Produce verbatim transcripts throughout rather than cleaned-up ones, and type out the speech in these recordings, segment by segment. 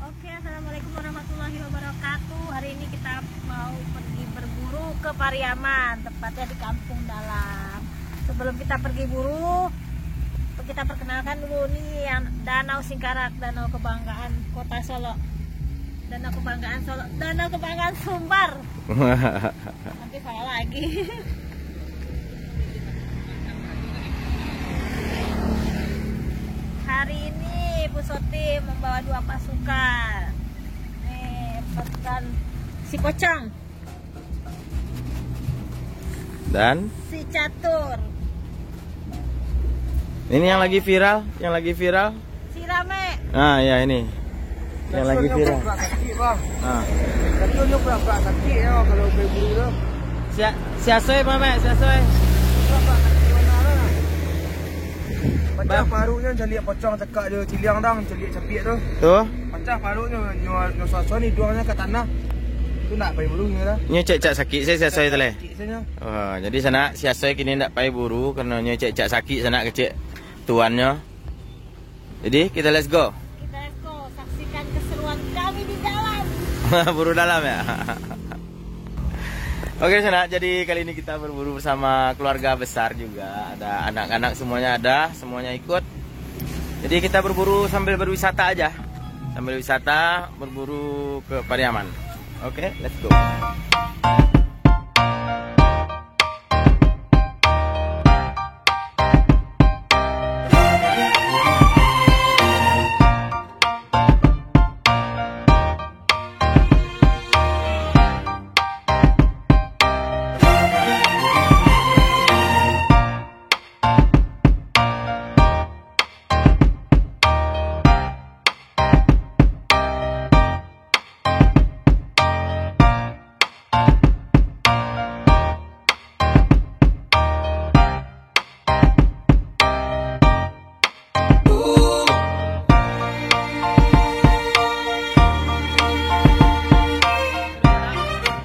Oke, assalamualaikum warahmatullahi wabarakatuh. Hari ini kita mau pergi berburu ke Pariaman, tepatnya di Kampung Dalam. Sebelum kita pergi buru, kita perkenalkan dulu nih yang Danau Singkarak, danau kebanggaan Kota Solok. Danau kebanggaan Solok, danau kebanggaan Sumbar. Nanti salah lagi. Hari ini Bu Soti membawa dua pasukan. Nih, pasukan si Pocong. Dan? Si Catur. Ini yang lagi viral, yang lagi viral. Si Rame. Ah, ya ini. Yang lagi viral. Sakit, Bang. Ah. Tapi dia pura-pura sakit ya kalau pergi buru tu. Sia-, siasoi, Mamek, siasoi. Pura-pura sakit mana lah. Macam paruknya caliak pocong cakak dia ciliang dang, caliak capik tu. Tu. Macam paruknya nyo, nyo suasana hidungnya ke tanah. Tu nak pergi buru ni lah. Nyo cek-cek sakit saya siasoi tu leh. Sakit saya. Oh, jadi sanak siasoi kini ndak pai buru karena nyo cek-cek sakit sanak kecek tuannyo. Jadi, kita let's go. Kita let's go. Saksikan keseruan kami di dalam. Buru dalam ya. Oke, sanak. Jadi, kali ini kita berburu bersama keluarga besar juga. Ada anak-anak semuanya ada, semuanya ikut. Jadi, kita berburu sambil berwisata aja. Sambil wisata, berburu ke Pariaman. Oke, let's go.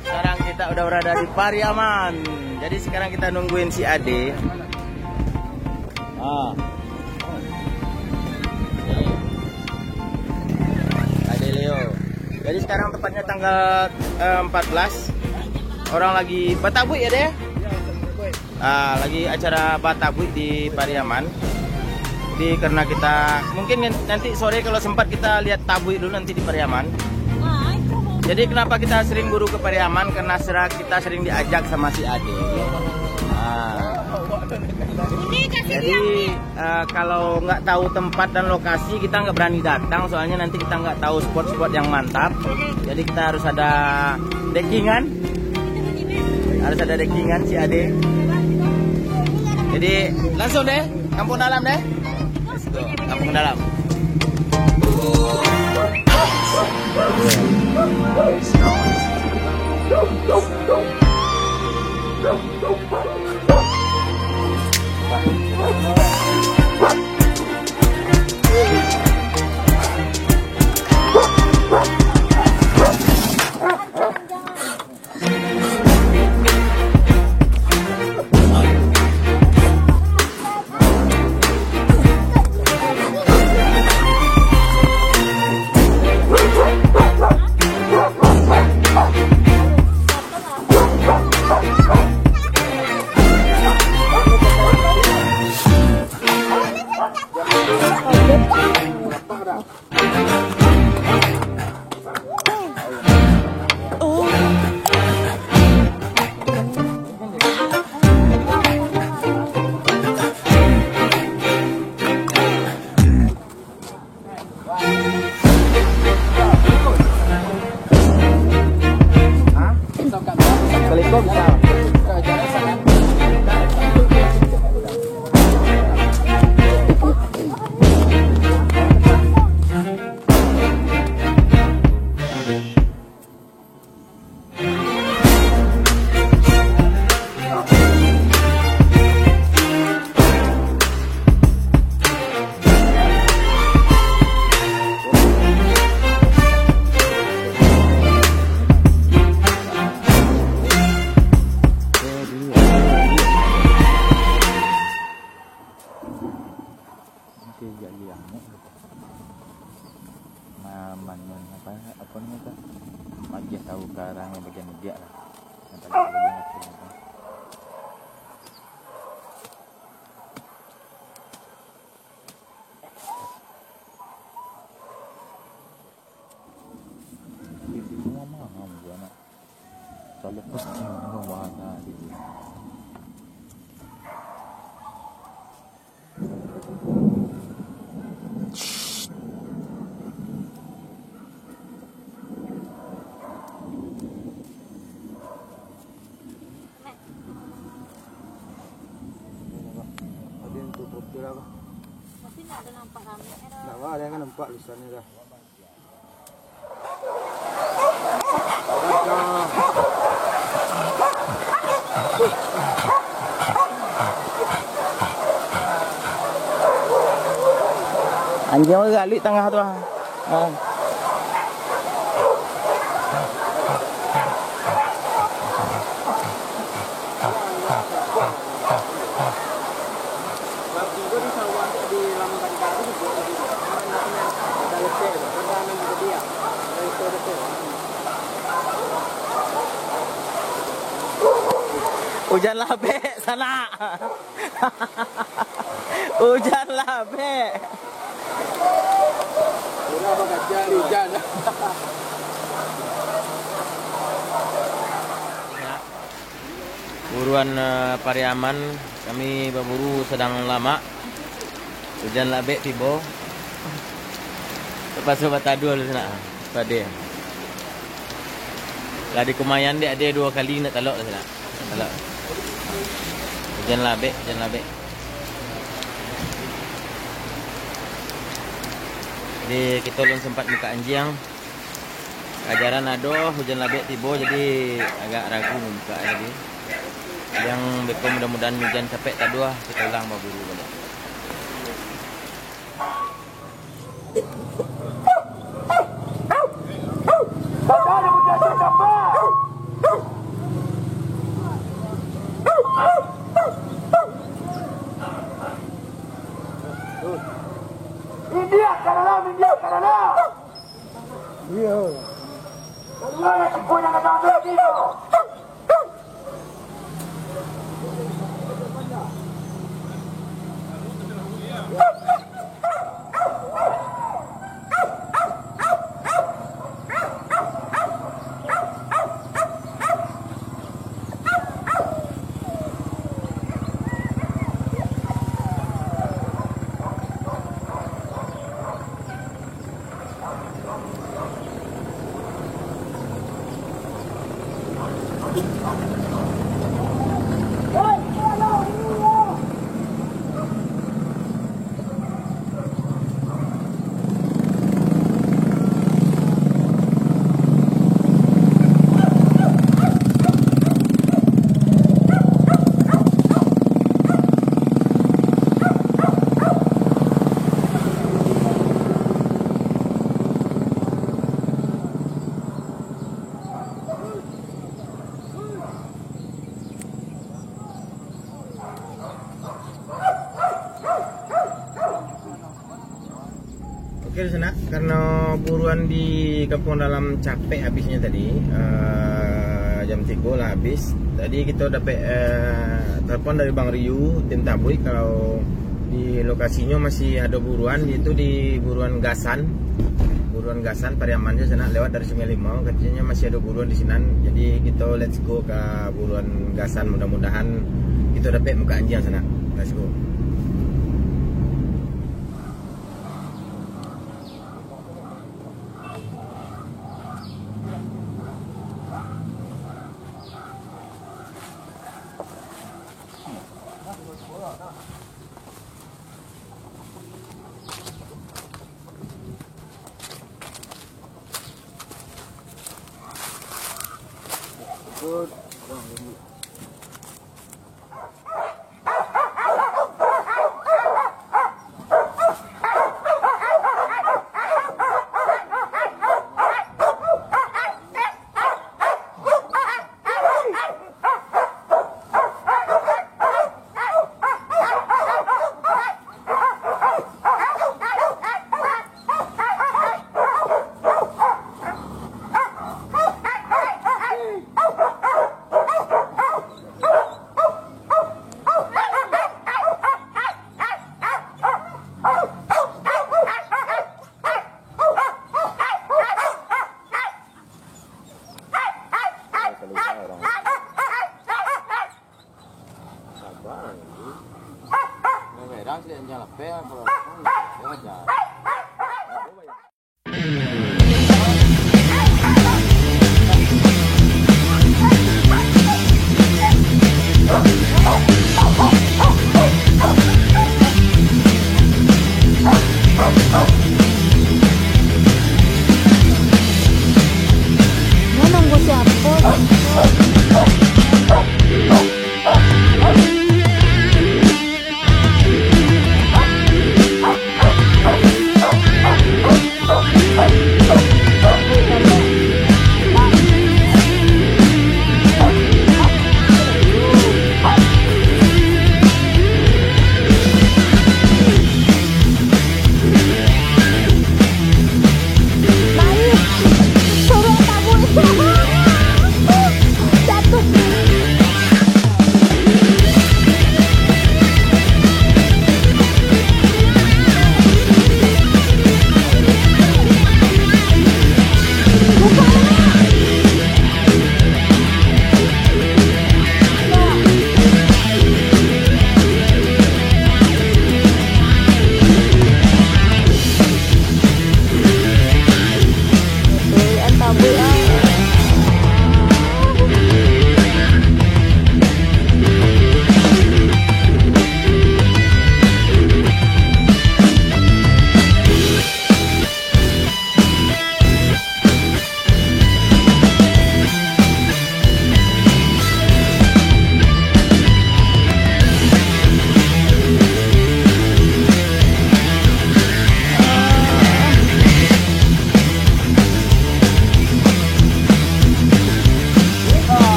Sekarang kita udah berada di Pariaman. Jadi sekarang kita nungguin si Ade. Ah. Ade Leo. Jadi sekarang tepatnya tanggal, eh, empat belas. Orang lagi batabuik ya, Deh? Ah, lagi acara batabuik di Pariaman. Jadi karena kita mungkin nanti sore kalau sempat kita lihat tabuik dulu nanti di Pariaman. Jadi kenapa kita sering buru ke Pariaman? Karena sera-, kita sering diajak sama si Ade. Ah. Jadi, eh, kalau nggak tahu tempat dan lokasi, kita nggak berani datang, soalnya nanti kita nggak tahu spot-spot yang mantap. Jadi kita harus ada backingan, harus ada backingan si Ade. Jadi langsung deh, Kampung Dalam deh. Let's go, Kampung Dalam. Tiga liang ni. Ma-, manun apa, apa namanya tu? Magiah tahu ka urang yang bagian mudiak lah. Yang paling bagian akhir tu. Di rumah mah, mah, nak. Kalau posting rumah, nah, gitu. Tapi nak ada nampak ramai dah. Nak ada yang nampak lusannya dah. Anjiang tu galuik tangah tu ah. Ha. Ujan labek, sanak. Ujan labek. Buruan, eh, Pariaman, kami baburu sadang lamak. Ujan labek tibo. Tapakso bataduah dulu sanak. Pade. Lah di Kumayan dek ade duo kali nak talok lah sanak. Talok. Ujan labek, ujan labek. Jadi kito alun sempat buka anjiang. Ajaran ado, hujan labek tibo, jadi agak ragu mambuka tadi. Yang beko mudah-mudahan hujan capek taduah, kita ulang baburu baliak. India ka dalam, India ka dalam. Iyo. Kaluar lah ciput nan gadang tu, India. Oke, sanak, karena buruan di Kampung Dalam capek habisnya tadi, eh, jam tigo lah habis. Tadi kita dapat, eh, telepon dari Bang Ryu, tim Tabuik, kalau di lokasinyo masih ada buruan, itu di Buruan Gasan. Buruan Gasan, Pariaman sajo sanak, lewat dari Sungai Limau, katanya masih ada buruan di sinan. Jadi kita let's go ke Buruan Gasan, mudah-mudahan kita dapat muka anjiang sanak. Let's go.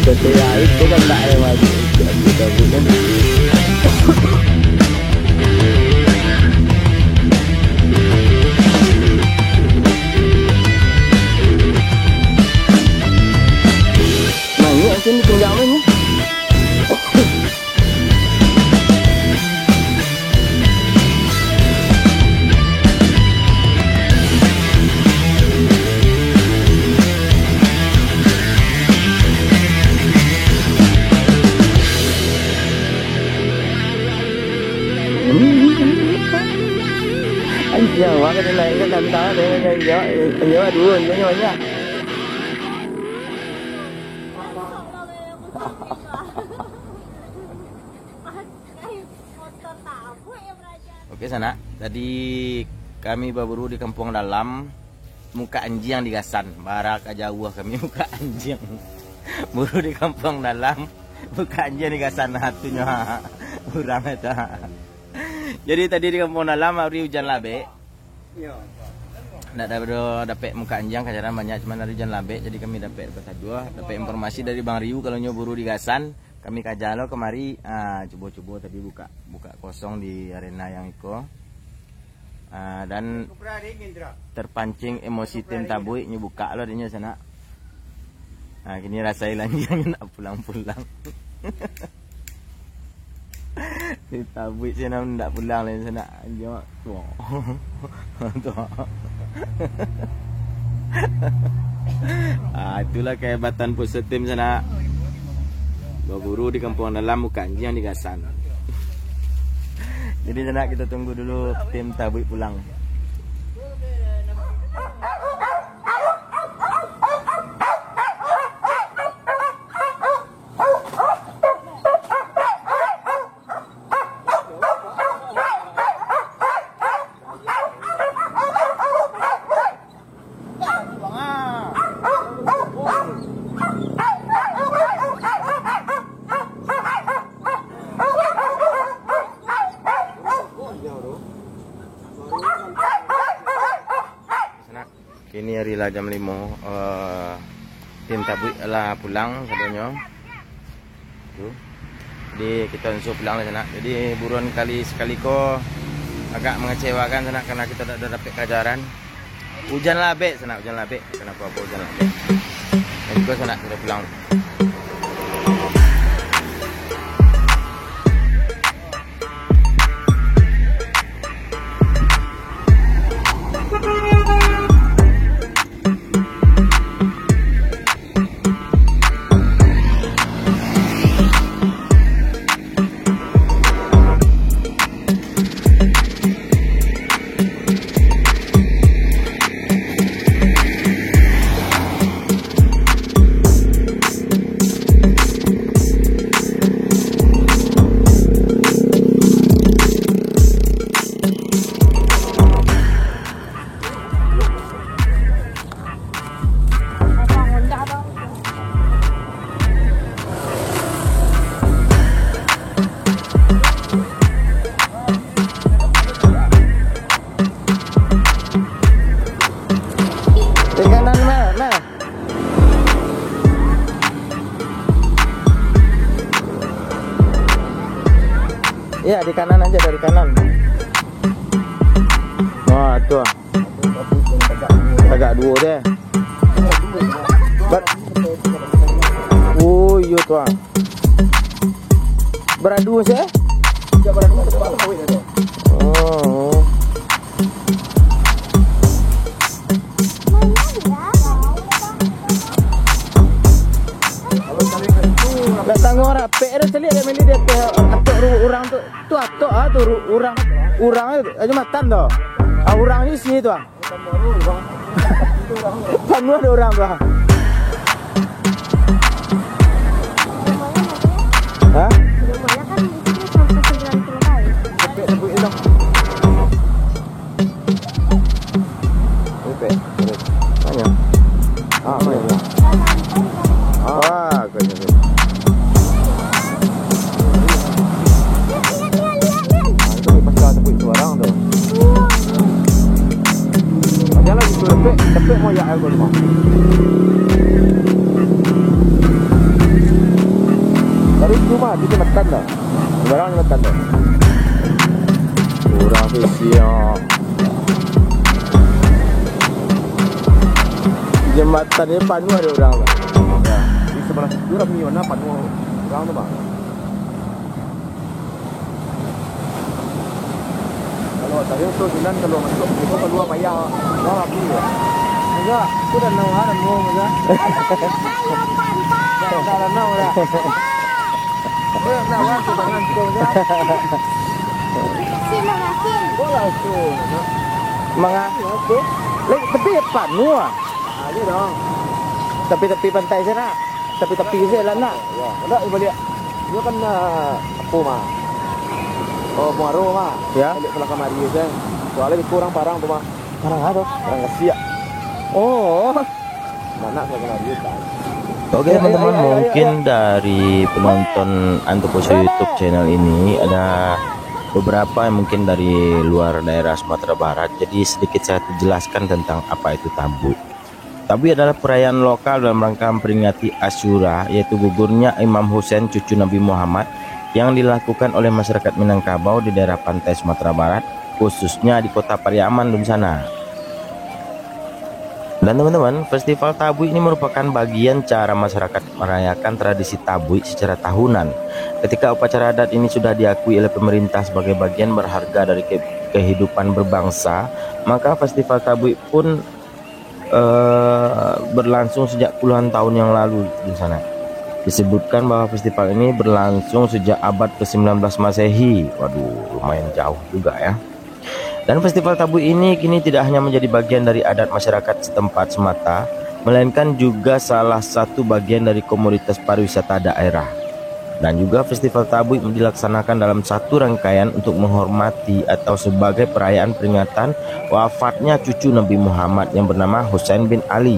Tapi ya, itu kan tak ada lagi. Kita bukan. Banyak sini tinggal ni. Anjing, wah, kena naik ke tantang, dia kena injak, injak dulu, injaknya banyak. Oke, sanak. Tadi kami baburu di Kampuang Dalam, muka anjiang digasan. Bara ka jauah kami muka anjiang. Buru di Kampuang Dalam, muka anjiang digasan. Nah, tu nyo urang itu. Jadi, tadi di Kampuang Dalam hari ujan labek. Ndak ado dapek muka anjiang, kajaran banyak, cuman hari ujan labek, jadi kami dapek basajuah, dapek informasi dari Bang Riu, kalau nyo buru digasan. Kami kaja lo kamari, ah, cubo-cubo tadi buka, buka kosong di arena yang iko. Ah, dan terpancing emosi tim Tabuik, nyo buka lo dinyo sanak. Ah, kini rasai lanjiang ndak pulang-pulang. Tim Tabuik sinan ndak pulang lai sanak. Anjiang. Tu. Ah, itulah kehebatan Pusat Tim sanak. Baburu di Kampuang Dalam, bukan anjiang digasan. Jadi sanak, kita tunggu dulu tim Tabuik pulang. Kini hari lah jam limo, eh, tim Tabuik lah pulang sadonyo. Tu. Jadi, kita nyusul pulang lah sanak. Jadi, buruan kali sakali ko agak mengecewakan sanak, karena kita tak ada dapet kajaran. Ujan labek sanak, ujan labek. Kenapa apa ujan labek? Dan juga sanak kita pulang. Di kanan, Mel, Mel. Iya, di kanan aja, dari kanan. Wah, tu ah. Tagak duo deh. Ber-, oh, iyo tu ah. Beradu se? Oh. Nak tangguang rapek ado caliak dari meli di ateh atok ru-, urang tu. Tu atok ah tu ru-, urang. Urang ajo matan tu. Ah, urang ajo isi tu ah. Panuah ado urang tu ah. Hah? Lumayan kan, itu sampai sembilan puluh kali. Cepet sebut itu. Cepet, cepet. Mana? Ah, mana? Ah, kau ni. Ah, itu pasal sebut itu orang tu. Ajalah itu lepek, lepek moyak aku rumah. Jambatan tu. Urang jambatan tu. Urang tu siap. Jambatan ni panuah dek urang tu. Ya. Di sabalah situ lah punyo nah panuah urang tu, Bang. Kalau tadi tu Sunan kalau masuk, itu kalua payah. Wah, rapi tu. Enggak, itu danau, ah, danau, enggak. Dah, dah, danau dah. Manga? Lagi tepi panuah. Ah, iya dong. Tapi-tapi pantai sana. Tapi-tapi sajo lah nak. Ya, nak balik. Dia kan, ah, apa mah? Oh, pengaruh mah. Ya. Balik pulang kamari sajo. Soalnya itu orang Parang tu mah. Parang apa? Parang Kasiak. Oh. Mana saya kenal dia tak? Oke, ya, ya, teman-teman, ya, ya, ya, mungkin ya, dari penonton Antuposo YouTube channel ini ada beberapa yang mungkin dari luar daerah Sumatera Barat. Jadi sedikit saya jelaskan tentang apa itu tabuik. Tabuik adalah perayaan lokal dalam rangka memperingati Asyura, yaitu gugurnya Imam Husain cucu Nabi Muhammad yang dilakukan oleh masyarakat Minangkabau di daerah pantai Sumatera Barat, khususnya di kota Pariaman, Dunsana. Dan teman-teman, festival tabuik ini merupakan bagian cara masyarakat merayakan tradisi tabuik secara tahunan. Ketika upacara adat ini sudah diakui oleh pemerintah sebagai bagian berharga dari ke-, kehidupan berbangsa, maka festival tabuik pun, eh, berlangsung sejak puluhan tahun yang lalu di sana. Disebutkan bahwa festival ini berlangsung sejak abad kesembilan belas Masehi. Waduh, lumayan jauh juga ya. Dan festival tabuik ini kini tidak hanya menjadi bagian dari adat masyarakat setempat semata, melainkan juga salah satu bagian dari komoditas pariwisata daerah. Dan juga festival tabuik dilaksanakan dalam satu rangkaian untuk menghormati atau sebagai perayaan peringatan wafatnya cucu Nabi Muhammad yang bernama Husain bin Ali.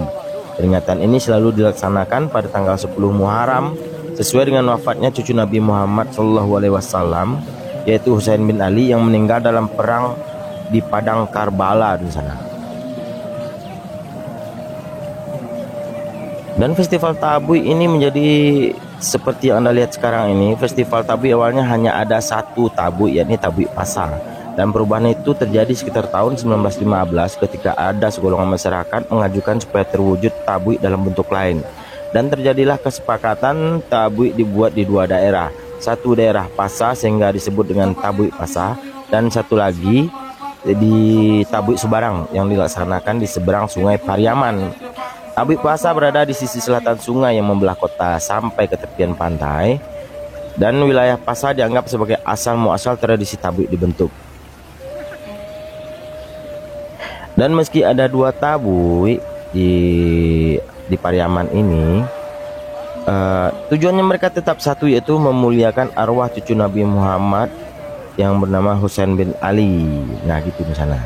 Peringatan ini selalu dilaksanakan pada tanggal sepuluh Muharram, sesuai dengan wafatnya cucu Nabi Muhammad sallallahu alaihi wasallam, yaitu Husain bin Ali yang meninggal dalam perang di Padang Karbala di sana. Dan festival tabuik ini menjadi seperti yang Anda lihat sekarang ini. Festival tabuik awalnya hanya ada satu tabuik, yakni tabuik pasa. Dan perubahan itu terjadi sekitar tahun sembilan belas lima belas ketika ada segolongan masyarakat mengajukan supaya terwujud tabuik dalam bentuk lain. Dan terjadilah kesepakatan tabuik dibuat di dua daerah. Satu daerah pasa sehingga disebut dengan Tabuik Pasa, dan satu lagi di Tabuik Subarang yang dilaksanakan di seberang Sungai Pariaman. Tabuik Pasa berada di sisi selatan sungai yang membelah kota sampai ke tepian pantai, dan wilayah Pasa dianggap sebagai asal muasal tradisi tabuik dibentuk. Dan meski ada dua tabuik di, di Pariaman ini, eh, tujuannya mereka tetap satu, yaitu memuliakan arwah cucu Nabi Muhammad yang bernama Husain bin Ali. Nah, gitu misalnya.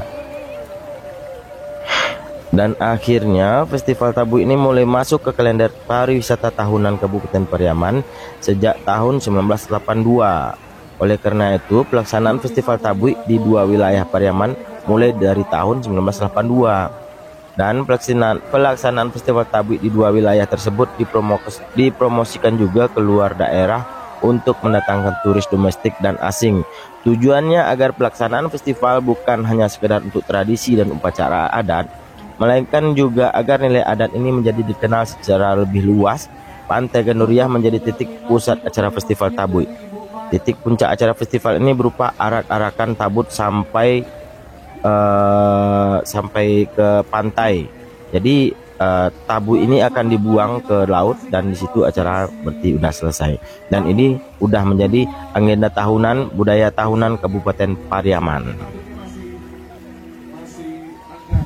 Dan akhirnya, festival tabuik ini mulai masuk ke kalender pariwisata tahunan Kabupaten Pariaman sejak tahun sembilan belas delapan dua. Oleh karena itu, pelaksanaan festival tabuik di dua wilayah Pariaman mulai dari tahun sembilan belas delapan dua. Dan pelaksanaan, pelaksanaan festival tabuik di dua wilayah tersebut dipromos-, dipromosikan juga ke luar daerah untuk mendatangkan turis domestik dan asing. Tujuannya agar pelaksanaan festival bukan hanya sekedar untuk tradisi dan upacara adat, melainkan juga agar nilai adat ini menjadi dikenal secara lebih luas. Pantai Gandoriah menjadi titik pusat acara festival tabuik. Titik puncak acara festival ini berupa arak-arakan tabut sampai, eh, sampai ke pantai. Jadi, eh, tabuik ini akan dibuang ke laut dan di situ acara berarti udah selesai. Dan ini udah menjadi agenda tahunan, budaya tahunan Kabupaten Pariaman.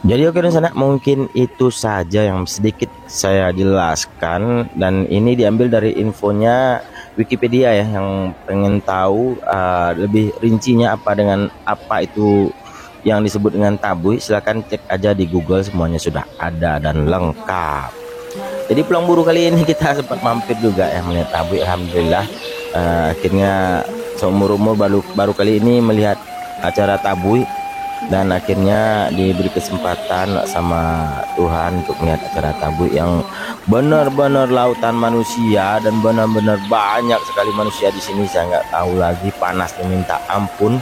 Jadi oke, dunsanak, mungkin itu saja yang sedikit saya jelaskan, dan ini diambil dari infonya Wikipedia ya, yang pengen tahu, uh, lebih rincinya apa dengan apa itu yang disebut dengan tabuik, silakan cek aja di Google, semuanya sudah ada dan lengkap. Jadi pulang buru kali ini kita sempat mampir juga ya melihat tabuik, alhamdulillah. Uh, akhirnya seumur-umur baru, baru kali ini melihat acara tabuik. Dan akhirnya diberi kesempatan sama Tuhan untuk melihat acara tabuik yang benar-benar lautan manusia dan benar-benar banyak sekali manusia di sini. Saya nggak tahu lagi, panasnya minta ampun.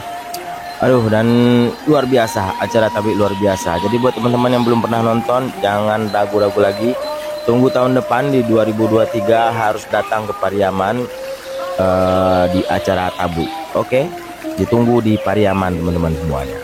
Aduh, dan luar biasa, acara tabuik luar biasa. Jadi buat teman-teman yang belum pernah nonton, jangan ragu-ragu lagi. Tunggu tahun depan di dua ribu dua tiga harus datang ke Pariaman, eh, di acara tabuik. Oke? Ditunggu di Pariaman, teman-teman semuanya.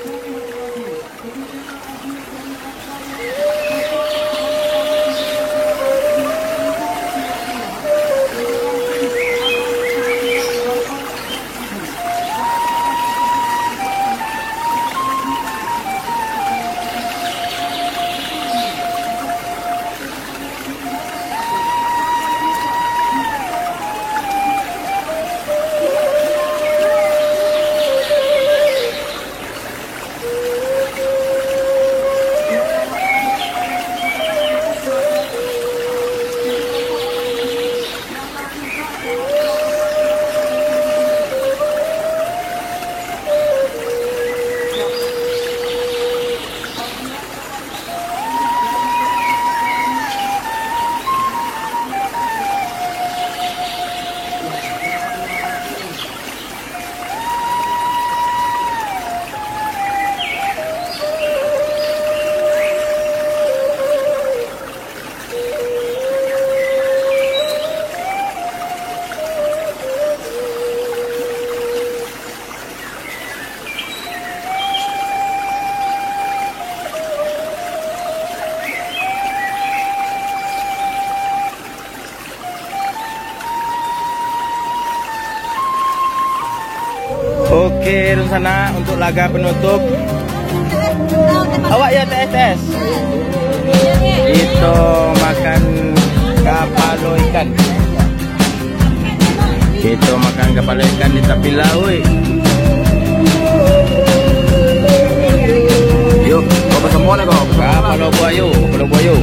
Oke, dunsanak, untuk laga penutup. Awak yo, T S, T S. Kito makan kapalo ikan. Kito makan kapalo ikan di tapi lauik. Yo, kau pesan mana kau? Kapalo buayo, kapalo buayo.